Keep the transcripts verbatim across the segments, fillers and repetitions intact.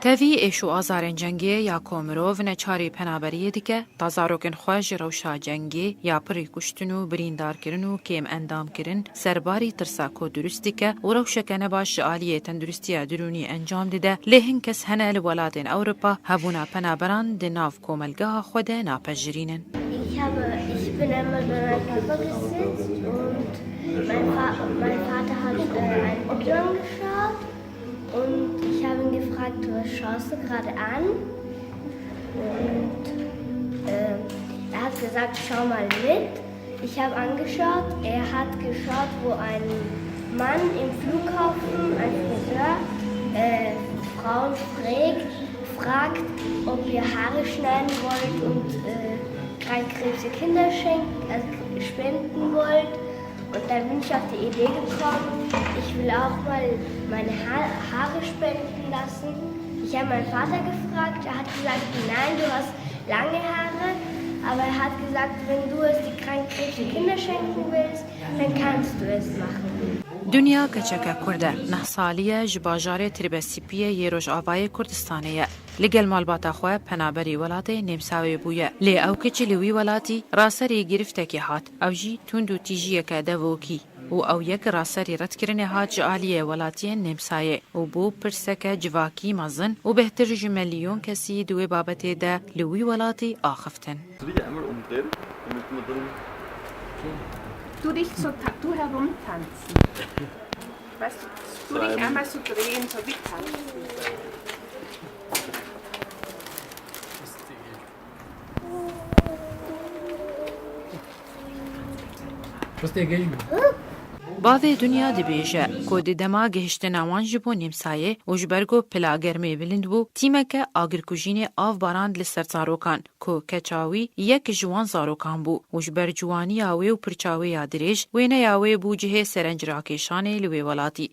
Tevî êş û azarên cengê ya ku mirov neçarî penaberiyê dike, ta zarokên xwe ji rewşa cengê ya pirî kuştin û birîndarkirin û kêm endamkirin, serbarî tirsa ku durust dike û rewşeke nebaş ji aliyê tenduristiya dirûnî encam dide, lê hin kes hene li welatên Ewropa hebûna penaberan di nav komelgeha xwe de napejirînin. Ich habe, ich bin einmal bei meinem Papa gesitzt und mein, Fa mein Vater hat äh, ein Video angeschaut und ich habe ihn gefragt, was schaust du gerade an? Und äh, er hat gesagt, schau mal mit. Ich habe angeschaut, er hat geschaut, wo ein Mann im Flughafen, ein Friseur, äh, Frauen fragt, fragt, ob ihr Haare schneiden wollt und äh, krankkrebse Kinder schenken, also spenden wollt. Und dann bin ich auf die Idee gekommen, ich will auch mal meine ha Haare spenden lassen. Ich habe meinen Vater gefragt, er hat gesagt, nein, du hast lange Haare, aber er hat gesagt, wenn du es die krankkrebse Kinder schenken willst, dann kannst du es machen. Dunya keçeke Kurd e, neh salî ye ji bajarê Tirbesîpiyê yê Rojavayê Kurdistanê ye. Li gel malbata xwe penaberî welatê Nêmsawê bûye. Lê ew kiç li wî welatî raserî giriftekê hat. Ew jî tund û tîjiyeke devokî û ew yek raserî redkirinê hat ji aliyê welatiyên Nêmsayê û bû pirseke civakî mezin û bêhtir ji milyon kesî di wê babetê de li wî welatî axiftin. Hast du dich einmal umdrehen, damit man dann Du dich so ta- du herumtanzen. Weißt du, du dich einmal so drehen, so wie tanzen. Bavê Dunya dibêje ku di dema gihiştina wan ji bo Nêmsayê û ji ber ku pila germê bilind bû, tîmeke agirkujînê av barand li ser zarokan, ku keça wî yek ji wan zarokan bû û ji ber ciwaniya wê û pirça wê ya dirêj, wêneya wê bû cihê serenc rakêşanê li wê welatî.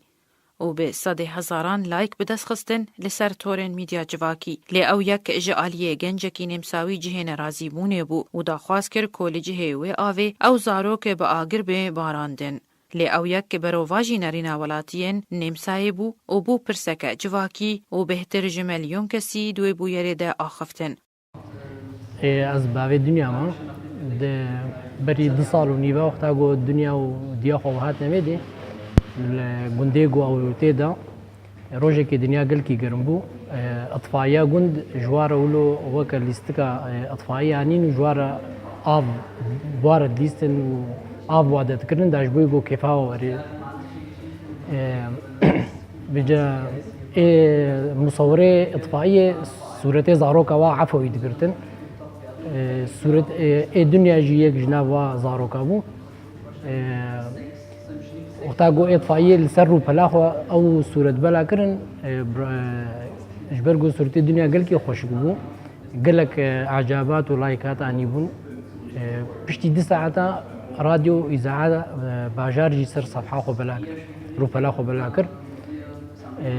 Û bi sedê hezaran like bi dest xistin li ser torên medya civakî. Lê ew yek ji aliyê gencekî Nêmsawî cihê nerazîbûnê bû û daxwaz kir ku li cihê wê avê ew zarok bi agir bê barandin. Lê ew yek berovajî nerîna welatiyên Nêmsayê bû û bû pirseke civakî û bêhtir ji milyon kesî di wê bûyerê de axiftin. Ê, ez bavê Dinya me. Di berî du sal û nîve wexta ku Dinya û diya xwe hatine vê dê, li gundê ku ew tê de, rojekê Dinya gelkî germ bû. Ê, itfaiya gund ji wa re wilo weke lîstika, ê, itfaiya anîn û ji wa re av, wa re dilîstin û av wade dikirin, da ji bo ku kêfa we were. Ê, Vêca ê musawirê itfaiyê sûretê zaroka wa efewî digirtin. Ê, sûret, ê, ê Dinya jî yek ji nav wa zaroka bû. Ê, wexta ku ê itfaiyê li ser rûpela xwe ew sûret bela kirin, ê, bra-, ji ber ku sûretê Dinya gelkî xweşik bû. Gelek, e, ecabat û laykat anîbûn. E, piştî du saeta radyo û îzaha, e, bajar jî ser sefha xwe bela kir, rûpela xwe bela kir. E,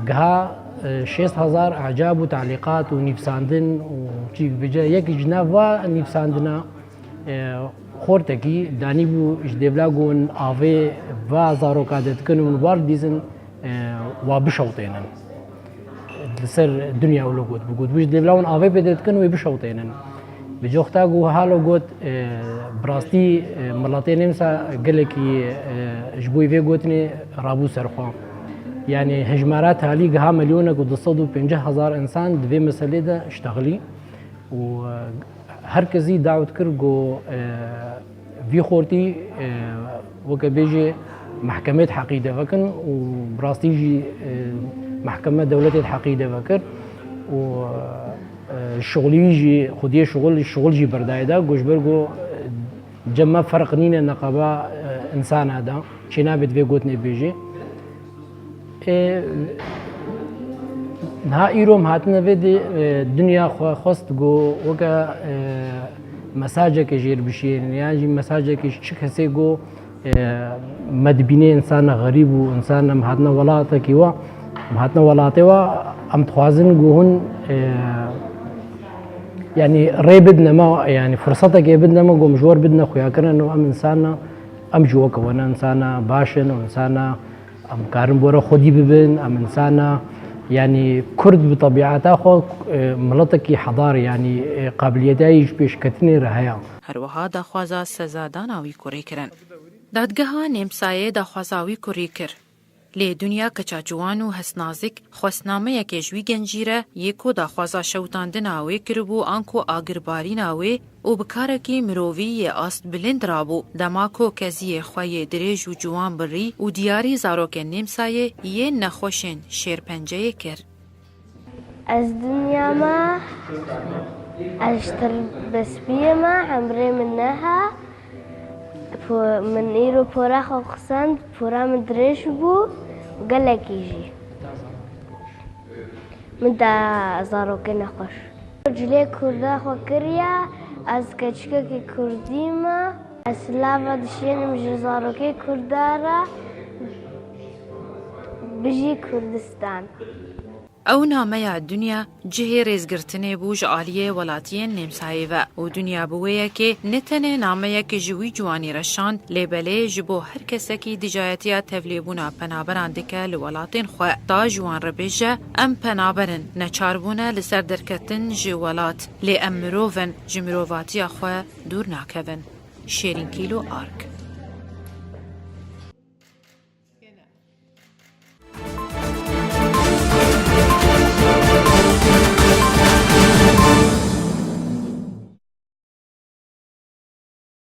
giha, e, şêst hezar ecab û talîqat û nîvsandin û çîk bice. Yek ji nav va nîvsandina, e, xortekî danîbû ji dêvla gon avê va zaroka de dikin û war dîzin, e, wa bişewtênin. Li ser Dinya wilo got, bi got, wî ji dêvla wan avê pê dikin, wê bişewtênin. Bi coxta ku halo got, e, bi rastî, e, miletê Nêmsa gelekî, e, ji bo vê gotinê rabû ser xwe. Yani hejmara talî giha milyonek û du sed û pêncî hezar insan di vê meselê de ştexilî û, e, Her kesî dawet kir ku, e, vî xortî, e, weke bêjê mehkemê di heqî de vekin û bi rastî jî, e, mehkeme dewletê di heqî de vekir û, e, şixulî jî, xwediyê şixul, şixul jî berdayê de, ku ji ber ku, e, cem me ferq nîne neqeba, e, insana de, çênabê di vê gotinê bêjê. Ê, niha îro em hatine vê dê, e, Dinya xwe xwest ku weke, e, mesajeke jêr bişiyênin, yan jî mesajeke ji çi kesê ku, e, me dibîne insana xerîb û insana em hatine welatekî we, em hatine welatê we, em dixwazin ku hûn, e, yanî rê bidine me, yanî firsetekê bidine me ku em ji we re bidine xuyakirin û em insana, em jî weke we ne insana baş in û insana Em karin bi we re xwedî bibin, em insana, Yanî Kurd bi tebiata xwe, e, miletekî hedar, yanî, e, qabiliyeta yî ji pêşketinê re heye. Her wiha daxwaza sezadana wî kurê kirin. Dadgeha Nêmsayê daxwaza wî kurî kir. Lê Dinya keça ciwan û hestnazik xwestnameyekê ji wî gencî re yê ku daxwaza şewitandina wê kiribû anku agirbarîna wê û bi karekî mirovî yê ast bilind rabû, dema ku keziyê xwe yê dirêj û ciwan birî û diyarî zarokên Nêmsayê yên nexweşên şêrpenceyê kir. Ez Dinya me, ez ji Tirbespiyê me, emrê min neha. Po- Min îro pora xwe xisand, pora min dirêj bû û gelekî jî. Min da zarokê nexweş. Cilê kurda xwe kiriye, ez keçikekî kurdî me. Ez silava dişênim ji zarokê kurda re. Bijî Kurdistan. Ew nameya Dinya cihê rêzgirtinê bû ji aliyê welatiyên Nêmsayê ve û Dinya bi wê yekê ne tenê nameyek ji wî ciwanî re şand, lê belê ji bo her kesekî dijayetiya tevlêbûna penaberan dike li welatên xwe. Da ji wan re bêje, em penaber in, neçar bûne li ser derketin ji welat, lê em mirov in, ji mirovatiya xwe dûr nakevin. Şêrîn Kîlo Ark.